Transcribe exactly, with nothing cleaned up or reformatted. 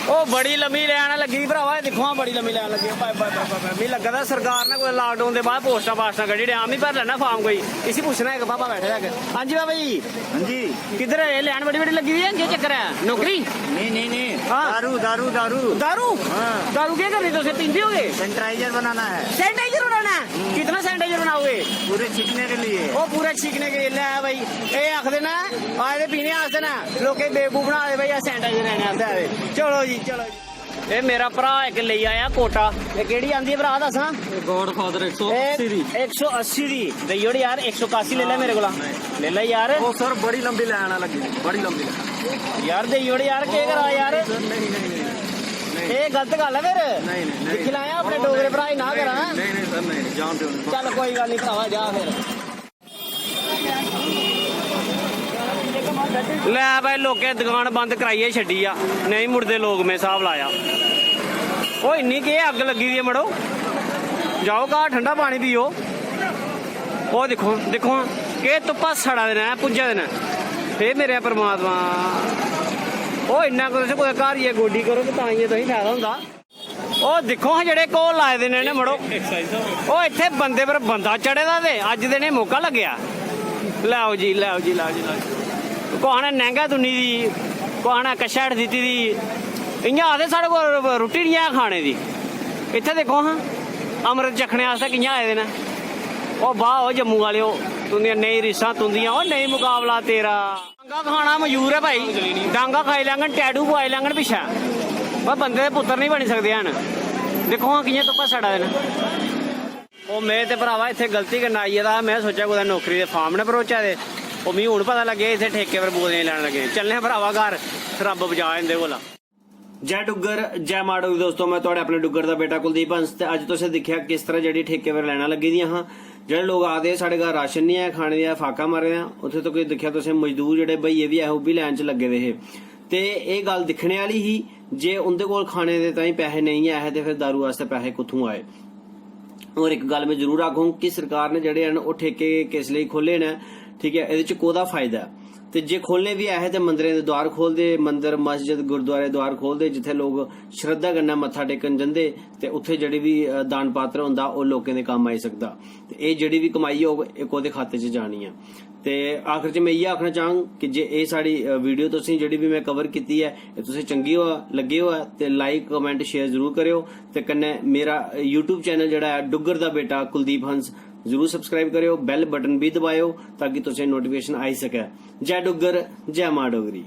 ओ बड़ी लम्मी लैन लग्गी दी भरावा, एह् दिक्खो हां, बड़ी लम्मी लैन लग्गी दी। Bye, bye, bye, bye, bye. मिगी लग्गा दा सरकार ने कोई लाकडाउन दे बाद पोस्टां पास्टां कड्ढी ओड़ियां। आमी भरी लैना फार्म कोई। इसी पुच्छना इक, पापा बैठे दा इक। हां जी बाबा जी। हां जी। किद्धर ऐ? एह् लैन बड़ी बड़ी लग्गी दी ऐ, केह् चक्कर ऐ? नौकरी? नहीं, नहीं, नहीं। हाँ। दारू, दारू, दारू। दारू? हाँ। दारू केह् करनी तुसें? पींदे होगे? सैनिटाइजर बनाना है। सैनिटाइजर बनाना है? कितना सैनिटाइजर बनाओगे? पूरे छींकने के लिए। ओ, पूरे छींकने के लिए। लै भाई, एह् आखदे न, आए दे पीने आस्तै न, लोकें बेवकूफ बना दे भाई, अस सैनिटाइजर लैने आस्तै आए दे। चलो जी, चलो जी। एह् मेरा भ्राऽ इक लेई आया कोटा। एह् केह्ड़ी आंदी ऐ भ्राऽ, दस्सां? गॉडफादर इक सौ अस्सी दी। इक सौ अस्सी दी। देई ओड़ यार, इक सौ इक्यासी ले लै मेरे कोला। ले लै यार। ओ सर, बड़ी लंबी लाइन ऐ लग्गी दी, बड़ी लंबी लाइन। यार देई ओड़ यार, केह् करां यार? सर, नहीं, नहीं, नहीं, नहीं। एह् गलत गल्ल ऐ फिर। नहीं, नहीं, नहीं। दिक्खी लैएआं, अपने डोगरे भ्राऽ गी ना करां। नहीं, नहीं, सर, नहीं, नहीं, जान देओ। चल कोई गल्ल नहीं भ्रावा, जा फिर। लै भाई, लोकें दकान बंद कराइयै छड्डी आ, नेईं मुड़दे लोक, में स्हाब लाया। ओह् इन्नी केह् अग्ग लग्गी दी ऐ मड़ो, जाओ घर ठंडा पानी पियो। ओह् दिक्खो, दिक्खो हां, केह् धुप्पा सड़ा दे न, भुज्जा दे न। हे मेरे परमात्मा, ओह् इन्ना कुतै, कुतै घर जाइयै गोड्डी करो ते तां जाइयै तुसेंगी फायदा होंदा। ओह् दिक्खो हां, जेह्ड़े घोल लाए दे न इ'नें, मड़ो। ओह् इत्थै बंदे पर बंदा चढ़े दा ते अज्ज ते इ'नें मौका लग्गेआ। लैओ जी, लैओ जी, लैओ जी, लैओ जी। कुसै ने नैंह्गा तुन्नी दी, कुसै ने कशैड़ दित्ती दी। इ'यां आखदे साढ़े कोल रुट्टी निं ऐ खाने दी। इत्थै दिक्खो हां, अमृत चक्खने आस्तै कि'यां आए दे न। ओह् बाह्, ओह् जम्मू आह्लेओ, तुं'दियां नेईं रीसां तुं'दियां, ओह् नेईं मकाबला तेरा। डांगा खाना मजूर ऐ भाई, डांगा खाई लैङन, टैटू पुआई लैङन पिच्छै, पर बंदे दे पुत्तर नहीं बनी सकदे हैन। दिक्खो हां कि'यां धुप्पा सड़ा दे न। ओह् में ते भरावा इत्थै गलती कन्नै आई गेदा हा, में सोचेआ कुतै नौकरी दे फार्म न भरोचै दे। ओह् मिगी हून पता लग्गेआ इत्थै ठेके पर बोतलियां लैन लग्गे। चलने आं भरावा घर, रब्ब बचा इं'दे कोला। जय डुग्गर, जय मां डोगरी दोस्तो, में थुआढ़े अपने डुग्गर दा बेटा कुलदीप हंस। ते अज्ज तुसें दिक्खेआ किस तरह जेह्ड़ी ठेके पर लाइनां लग्गी दियां हां। जेह्ड़े लोक आखदे साढ़े घर राशन निं ऐ, खाने दा फाका मारे दा, उत्थै तक दिक्खेआ तुसें मजदूर जेह्ड़े भइये बी ऐ, ओह् बी लाइन च लग्गे दे हे। ते एह् गल्ल दिक्खने आह्ली ही जे उं'दे कोल खाने दे ताईं पैहे नेईं ऐ हे ते फिर दारू आस्तै पैहे कुत्थूं आए। होर इक गल्ल में जरूर आखङ कि सरकार ने जेह्ड़े हैन ओह् ठेके किस लेई खोह्ल्ले न, ठीक ऐ, एह्दे च कोह्दा फायदा ऐ? ते जे खोह्ल्ले बी ऐ हे ते मंदरें दे द्वार खोह्लदे, मंदर, मस्जिद, गुरुद्वारे द्वार खोह्लदे, जित्थै लोक श्रद्धा कन्नै मत्था टेकन जंदे ते उत्थै जेह्ड़ी बी, अ, दान पात्र होंदा, ओह् लोकें दे कम्म आई सकदा। ते एह् जेह्ड़ी बी कमाई होग, एह् कोह्दे खाते च जानी ऐ? ते आखिर च में इ'यै आखना चाह्ङ कि जे एह् साढ़ी, अ, वीडियो तुसें जेह्ड़ी बी में कवर कीती ऐ, एह् तुसें चंगी होऐ, लग्गी होऐ ते लाइक, कमेंट, शेयर जरूर करेओ। ते कन्नै मेरा YouTube चैनल जेह्ड़ा ऐ डुग्गर दा बेटा कुलदीप हंस, जरूर सब्सक्राइब करेओ, बैल बटन बी दबाएओ ताकि तुसें नोटिफिकेशन आई सकै। जय डुग्गर, जय मां डोगरी।